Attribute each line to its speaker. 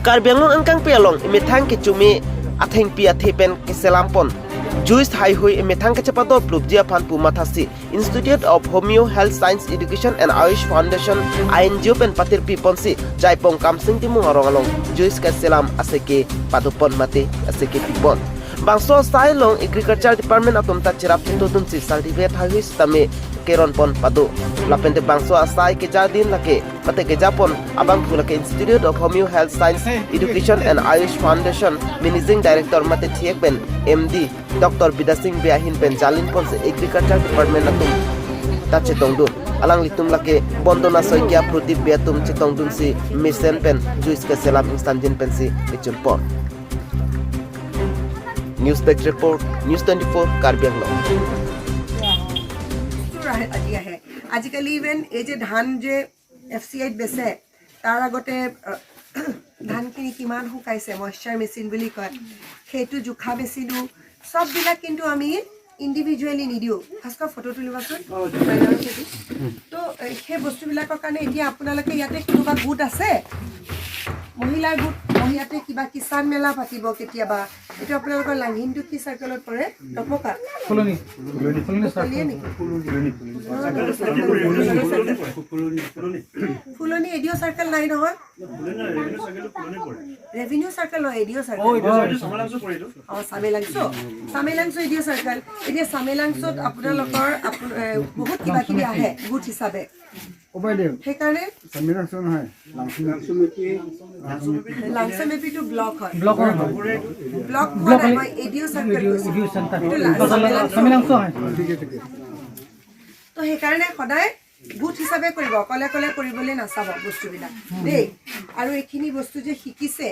Speaker 1: Karbi Anglong angkang pe along imethang ke chumi atheng pi athe pen ke selampon Juice hai hui imethang ke chapa dor plubjia phan pu mathasi Institute of Homeo Health Science Education and Ayush Foundation INGO pen patir pi ponsi jaipong kamsing timung arong along Juice ke selam ase ke padupon mate ase ke pipon bangso sai long agriculture department atum ta chirap chinto dunsi certificate hai hui stame keron pon padu lapente bangso asai ke jadin lake mate ke japon abang phulake Institute of Homeo Health Science Education and Ayush Foundation Managing Director mate thiek pen MD Dr. Bidasing Beahin pen jalin pon se agriculture department atum ta chetongdu alang litum lake Bondona Saikia Pradip Beatum chetongdun si mission pen juice ke selam instanjin pen si ichulpon. News Desk Report, News 24, Karbi Anglong.
Speaker 2: আজি আহে। আজিকালি even এই যে ধান যে F C আইত বেচে, তাৰ আগতে ধানখিনি কিমান শুকাইছে, মইশ্চাৰ মেচিন বুলি কয়, সেইটো জোখা মেচিনো চববিলাক। কিন্তু আমি ইণ্ডিভিজুৱেলি নিদিওঁ। ভাস্কৰ, ফটো তুলিবাচোন মোবাইলৰ সেইটো। তো সেই বস্তুবিলাকৰ কাৰণে এতিয়া আপোনালোকে ইয়াতে কোনোবা গোট আছে, মহিলাৰ গোট, ইয়াতে কিবা কিষাণ মেলা পাতিব কেতিয়াবা। এইটো আপোনালোকৰ লাংহিনটো কি চাৰ্কেলত পৰে? ডকমকা?
Speaker 3: ফুলনি।
Speaker 2: ফুলনিয়ে নেকি? ফুলনি এডিঅ' চাৰ্কেল নাই নহয়, ৰেভিনিউ চাৰ্কেল নহয়, এডিঅ' চাৰ্কেল। অঁ, চামেলাংছ', চামেলাংছ' এডিঅ' চাৰ্কেল। এতিয়া চামেলাংছত আপোনালোকৰ বহুত কিবা কিবি আহে গোট হিচাপে।
Speaker 3: বাইদেউ।
Speaker 2: সেইকাৰণে
Speaker 3: চামিৰাংছ নহয়,
Speaker 2: লাংছ' মেপিটো ব্লক হয়।
Speaker 4: ব্লক হয়।
Speaker 2: ব্লক কোৱা নাই মই, এডিঅ' চাৰ্কেল কৈছোঁ। এইটো চামেলাংছ'।
Speaker 4: চামিলাংছ হয়।
Speaker 3: ঠিকে ঠিকে।
Speaker 2: তো সেইকাৰণে সদায় গোট হিচাপে কৰিব, অকলে অকলে কৰিবলৈ নাচাব বস্তুবিলাক দেই। আৰু এইখিনি বস্তু যে শিকিছে,